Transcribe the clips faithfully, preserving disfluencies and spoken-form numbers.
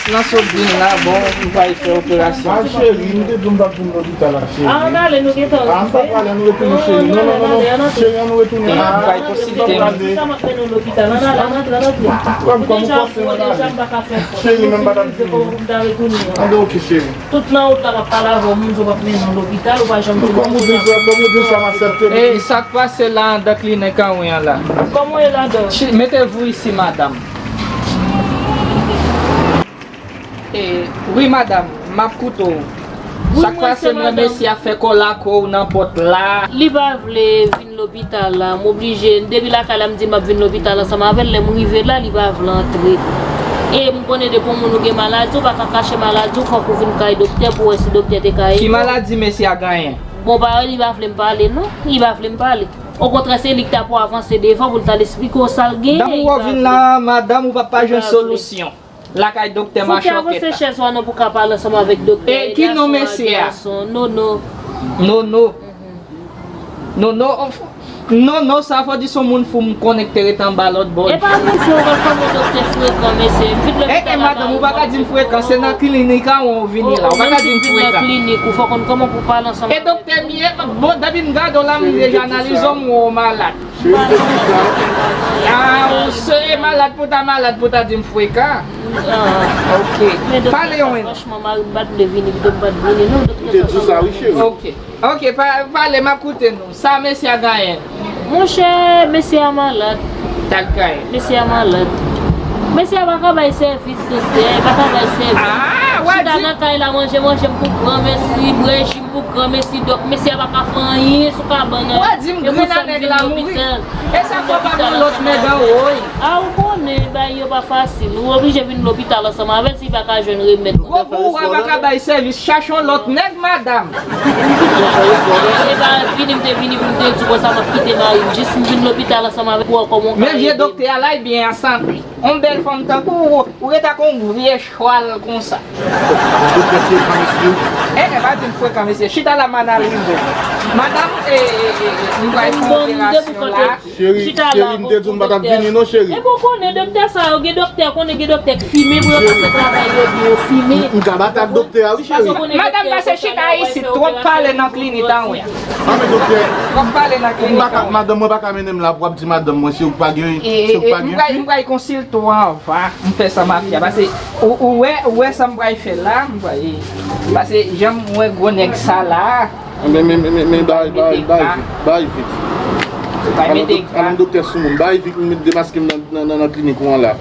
Nan sot vin la, bon, m pral fè operasyon. Ah, cheri, m te di w m t ap vin lopital la, cheri. Ah, ann ale, nou gentan rive. Ah, m pa prale, ann retounen, cheri. Non, non, non, non. Cheri, ann retounen. M pral konsilte. Sa m ap mennen w lopital. Ann ale, ann antre, ann antre. Ou deja, ou deja, m pa ka fè fòs. Cheri, men m pa t ap vini. Ann, ok, cheri. Tout nan wout la, m ap pale avè w, moun di w m ap mennen w lopital, ou pa janm di m. Kòm ou di sa, kòm ou di sa, m aksepte. E sa k pase la anndan klinik an wi an la? Kòman w ye ladan? Mettez-vous ici, madame. E, wi, madam, m ap koute w. Wi, sa k pase, m wè mesye ap fè kòlakò w nan pòt la. Li pa vle vin lopital la, m oblije, depi lakay la, m di m ap vin lopital ansanm avè l, lè m rive la, li pa vle antre. E m konnen depi yon moun ou gen maladi, ou pa ka kache maladi w, fòk ou vin kay doktè pou w wè si doktè te ka ede w. Ki maladi mesye a genyen? Bon, pa, li pa vle m pale, non. Li pa vle m pale. Okontrè, se li ki ta pou avanse devan pou l t al esplike w sa l genyen. Dam ou vin la, madanm, ou p ap pa jwenn solisyon. Lakay doktè Machòkèt la. Fouke avanse chèz ou a non pou w ka pale ansanm avèk doktè. E ki non mesye a? Nono. Nono. Nono, Nono, sa fò di se yon moun fou m konnen ki te ret anba lòt bò. E pa moun fou, ou wè kòman doktè frekan, mesye. M vin lopital la. E, e, madanm, ou pa ka di m frekan, se nan klinik an ou vini la. Ou pa ka di m frekan. Ou menm ki vin nan klinik, ou fò konn kòman pou w pale ansanm avèk doktè m ye, bon, depi m gade w la, m deja analize w, m wè w malad. Cheri, se pou sa. Ah, ou se malad pou ta malad pou ta di m frekan. Ah. Ok. Pale yon. Franchman, mari m pa t vle vini, m te m pa t vini, non, doktè. M te di w sa, wi, cheri. Ok. Ok, pa, pale, m ap koute nou. Sa mesye a genyen? Monchè, mesye a malad. Sa l genyen? Mesye a malad. Mesye a pa ka bay sèvis, doktè, pa ka bay sèvis. Ah, w a di. Chita nan kay la, manje, manje m pou granmesi, bwè ji m pou granmesi, dòk mesye a pa ka fè anyen sou kabann nan. W a di m grenn a nèg la mouri. E sa fò pa gen lòt nèg anwo, wi. A, ou konnen, bagay yo pa fasil. Ou oblije vin lopital ansanm avè l si pa ka jwenn remèd. Gwo pou ou a pa ka bay sèvis, chache yon lòt nèg, madanm. E pa vini, m te vini pou m te di w konsa m ap kite mari m. Jis m vin lopital ansanm avè w pou w wè kòman w ka ede m. Men vye doktè a la, li byen an sante. Yon bèl fanm tankou ou, ou ret ak yon vye chwal konsa. Doktè frekan, mesye. E, e, pa di m frekan, mesye. Chita la, m analize w. Madanm, e, e, e, e, m pral fè operasyon la. Cheri, chita la, cheri, m te di w m pa t ap vini non, cheri. Epi w konnen doktè sa yo, gen doktè, konnen gen doktè k fimen pou yo ka fè travay yo byen, yo fimen. M, m ka batay ak doktè a, wi, cheri. Madanm, pase chita isit, twòp pale nan klinik an, wi. A, men doktè, twòp pale nan klinik an, wi. Madanm mwen pa ka mennen m la pou w ap di madanm mwen, se ou k pa gen, se ou k pa gen fi. M pral, m pral konsilte w anvan m fè sa m ap fè a, pase ou, ou wè, ou wè sa m pral fè la, m pral, pase jan m wè gwo nèg sa la. Men, men, men, men, men, bay, bay, bay vit, bay vit. Bay mete ga. Al nan doktè sou moun, bay vit, m met demaske m nan, nan, nan, nan klinik ou an la.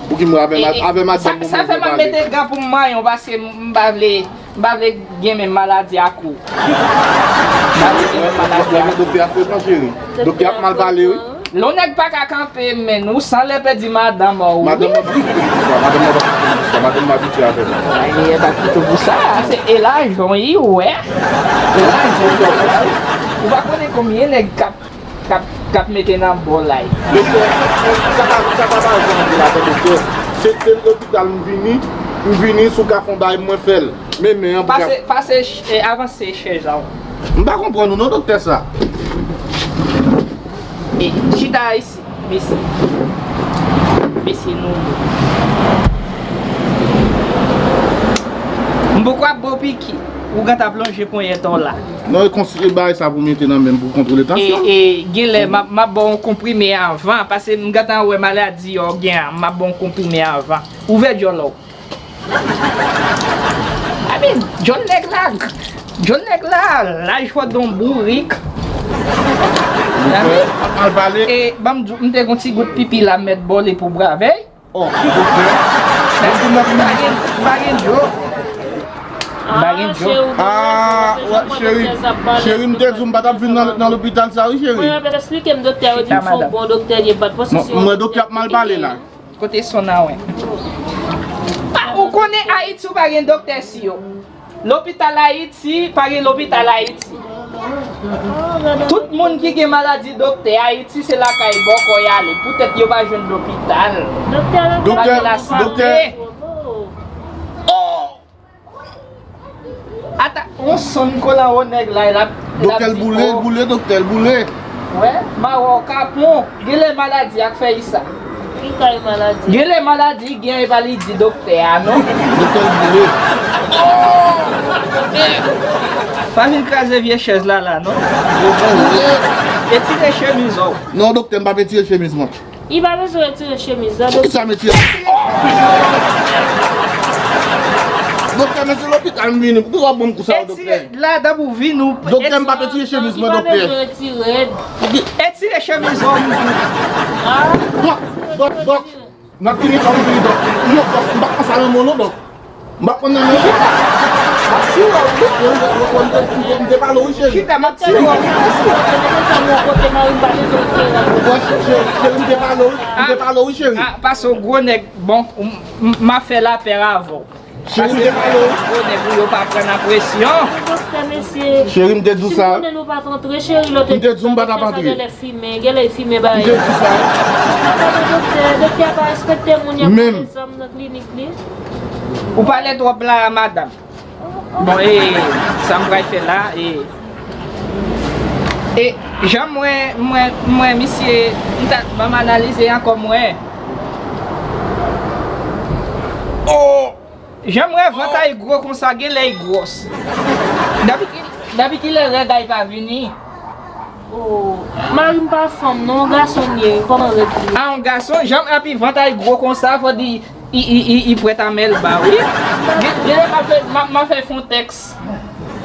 Pou ki mwen avè ma-, avè madanm mwen, sa fè m ap mete ga pou m manyen w, paske m, m pa vle, m pa vle gen menm maladi ak ou. M pa vle gen menm maladi ak ou. Doktè a frekan, cheri. Doktè ap mal pale, wi. Lè yon nèg pa ka kanpe, men ou san lè pèdi madanm ou, wi. Madanm mwen pa kite m pou sa, madanm mwen pa kite m pou sa, madanm mwen abitye avè m. Ay, e pa kite w pou sa, se elajon, wi, ou wè. Elajon, ou wè. Ou pa konnen konbyen nèg k ap, k ap, k ap mete nan bòl la. Doktè, sa pa, sa pa, pa jan de la, doktè. Se, se lopital m vini, m vini, si w ka fè yon bagay, mwen fè l. Men, men an pou ka. Pase, pase, eh, avanse chèz la. M pa konprann ou non, doktè sa. E, chita isit, mesye. Mesye nou. M poko ap ba w piki. Ou gentan ap lonje ponyèt ou la. Non, e konsi, e bagay sa pou mete nan men m pou kontwole tansyon. E, e, genlè, m ap, m ap ba w yon konprime anvan, paske m gentan wè maladi yo gen an, m ap ba w yon konprime anvan. Ouvè djòl ou. Abi, John nèg la, John nèg la, laj fò don bourik. Abi, ap mal pale. E, ban m di w, m te gon ti gout pipi la, m mèt bòle pou bravèy. Oh, doktè. M pa gen, m pa gen djo. M pa gen djo. Ah, cheri, cheri, m te di w m pa t ap vin nan, nan lopital sa, wi, cheri. Mwen, mwen eksplike m, doktè, yo di m se yon bon doktè, li pa t panse se yon doktè. Mwen, doktè ap mal pale la. Kote son nan wè? Pa, ou konnen Ayiti, ou pa gen doktè si yo. Lopital Ayiti, pa gen lopital Ayiti. Tout moun ki gen maladi doktè Ayiti, se lakay bòkò y ale. Poutèt yo pa jwenn lopital. Doktè, doktè, doktè. Oh! Ata, on sonn kolan o nèg la, l ap, l ap di, doktè l boule, l boule, doktè l boule. Wè, mawon kapon, genlè maladi a k fè li sa. Li kay maladi. Genlè maladi gen, e pa li di doktè a, non? Doktè l boule. Pa vin kraze vye chèz la, la, non? Etire chemiz ou. Non, doktè, m p ap etire chemiz mwen. Li pa bezwen retire chemiz la, doktè. Poukisa m etire? Doktè, men se lopital m vini. Poukisa w ap ban m kou sa yo, doktè? Etire la, dabou vin ou. Doktè, m p ap etire chemiz mwen, doktè. Li pa bezwen retire. Etire chemiz ou. Ah. Dòk, dòk, dòk. Nan klinik la, m vini, dòk. Non, dòk, m pa konn sa nan men w, non, dòk. M pa konn nan men w. M ap tire w, wi. M te pale w, wi, cheri. Chita, m ap tire w. Bon, cheri, cheri, m te pale w, wi. M te pale w, wi, cheri. Ah, pase w gwo nèg. Bon, m, m, m ap fè lapè avè w. Cheri, m te pale w. Gwo nèg ou yo pa pran nan presyon. Doktè, mesye. Cheri, m te di w sa. Si m konnen nou pa t antre, cheri, lòt. M te di w m pa t ap antre. Genlè fimen, genlè fimen bay. M te di sa. Papa, doktè, doktè a pa respekte moun, y ap mete zam nan klinik li. Ou pale twòp la, madanm. Bon, e, sa m pral fè la, e, e, jan mwen, mwen, mwen, misye, m ta, ban m analize ankò mwen. Oh! Jan m wè vant a y gwo konsa, genlè y gwòs. Depi ki, depi kilè règ a y pa vini? Oh, mari m pa fanm, non, yon gason l ye, kòman règ li? A, yon gason, jan m, epi vant a y gwo konsa, fò di, i, i, i, i prèt a mèl ba, wi. Gen, genlè m ap fè, m ap, m ap fè fon tèks.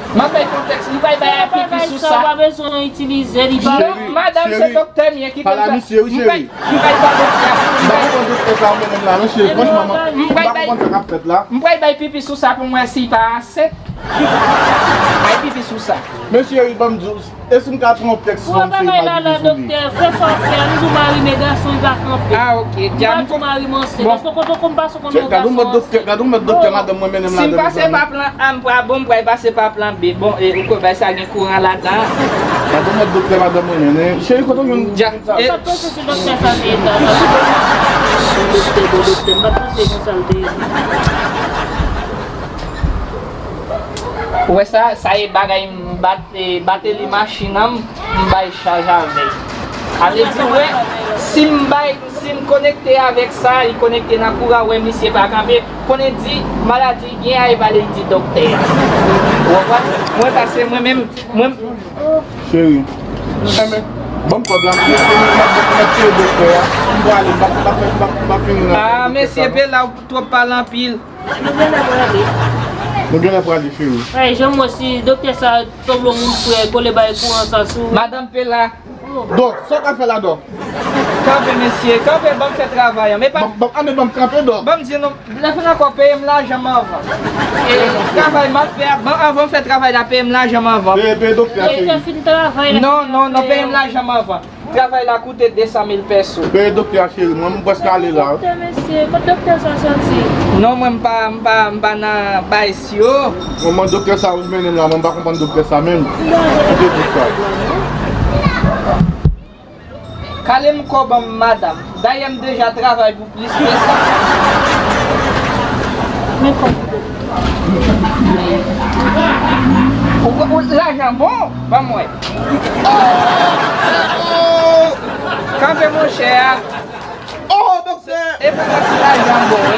M ap fè kontèks, m pral bay pipi sou sa. Sa pa bezwen itilize li pa. Non, madanm, se doktè m ye ki konn fè. M pral, m pral ba doktè a. M pa konprann doktè sa ou mennen m la, non, cheri. Franchman, m pa konprann sa k ap fèt la. M pral bay pipi sou sa pou m wè si l pa ansent. Bay pipi sou sa. Men cheri, ban m di w, e si m ka pran yon tèks fanm, cheri, m pa pipi sou li. Doktè, fè sa w fè, m di w mari m e gason, li pa kanpe. Ah, ok. M pa di w mari m ansent. Èske w konn, w konn pase Gad yon mòd doktè, gad yon mòd doktè madanm mwen mennen m la. Si m pase pa plan A, m pral bon, m pral pase pa plan B. Bon, e, ou kwè bay sa gen kouran ladan? Gad yon mòd doktè madanm mwen mennen. Cheri, kote w jwenn moun sa? M pa t panse se doktè sa te ye ta. Doktè, bon doktè, m pa t panse konsa l te ye. Ou wè sa, sa e bagay m bat, e, Bateli machin an, m bay chaj avè l. Sa vle di, wè, si m bay, si m konekte avèk sa, li konekte nan kouran, wè, misye pa kanpe, konnen di, maladi gen a, e pa li di doktè a. Ou konprann? Mwen pase, mwen menm, mwen. Cheri, enben, ban m kòb la, m ap, m ap tire doktè a, m prale, m pa, m pa fè, m pa, m pa fini nan. Ah, mesye, pe la, ou twòp pale anpil. Nou genlè prale. Nou genlè prale, cheri. Ay, jan m wè si doktè sa sanble yon moun frè, kole bay kouran sa sou. Madanm Pela. Dòk, sa w ka fè la, Dòk? Kanpe, mesye, kanpe, ban m fè travay an. Ban m, ban m, a, men ban m kanpe, Dòk. Ban m di nou, lè fin ankò, peye m lajan m anvan. E travay m ap fè a, ban, anvan m fè travay la, peye m lajan m anvan. Peye, peye doktè a, cheri. Doktè fin travay la. Non, non, non, peye m lajan m anvan. Travay la koute de san mil pèso. Peye doktè a, cheri, mwen, m prèske ale la. Doktè, mesye, kot doktè sa soti? Non, mwen, m pa, m pa, m pa nan bay si yo. Mwen, mwen, doktè sa ou mennen m la, mwen, m pa konprann doktè sa menm. Koute tout sa. Kale m kòb an m, madanm. Dayè, m deja travay pou plis ke sa. Men kòb. Ou, ou, lajan bon, ban mwen. Oh! Kanpe monchè a. Oh, doktè! E pa si lajan bon, wi.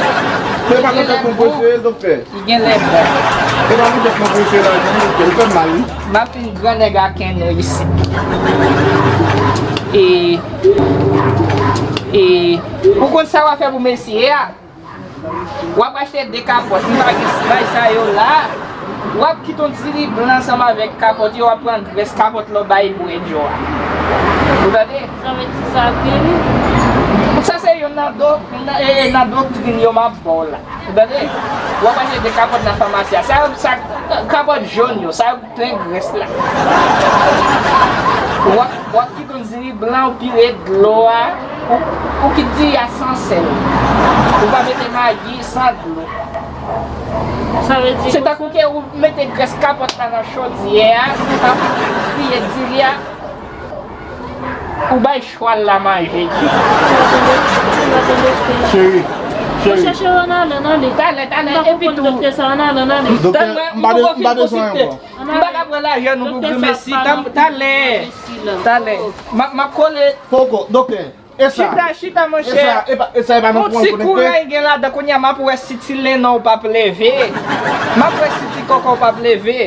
Men pa kontan pou mwen, doktè. Li genlè bon. E pa kontan pou mwen, doktè, lajan, doktè. Li fè m mal, wi. M ap fin grannèg ak en nou isit. E, e, ou konn sa w ap fè pou mesye a? W ap achte de kapòt, m pa gen bay sa yo la. W ap kite yon diri blan ansanm avèk kapòt yo, w ap pran grès kapòt la w bay bwèt yo a. Ou tande? Sa vle di sa ap geri? Sa se youn nan do, nan, e, e, nan doktrin yo m ap ba w la. Ou tande? W ap achte de kapòt nan famasi a. Sa, sa, kapòt jòn yo, sa yo plen grès la. W ap, w ap kite yon diri blan, ou pire dlo a, ou, ou kite diri a san sèl. Ou pa mete magi, san dlo. Sa vle di se tankou ke ou mete grès kapòt la nan chodyè a, ou pa kriye diri a, ou bay chwal la manje. Cheri, cheri. Chèche yo, ann ale, ann ale. Talè, talè, epi tou. Doktè sa, ann ale, ann ale. Doktè, m pa de, m pa bezwen ankò. M pa ka pran lajan nou pou grimesi. Talè. Talè. M ap, m ap kole. Poko, doktè. E sa? Chita, chita, E sa? monchè. E pa- e sa e pa nan Yon kouran ti konekte? Kouran gen ladan, kounye a m ap wè si ti lenò w p ap leve. M ap wè si ti kòkò w p ap leve.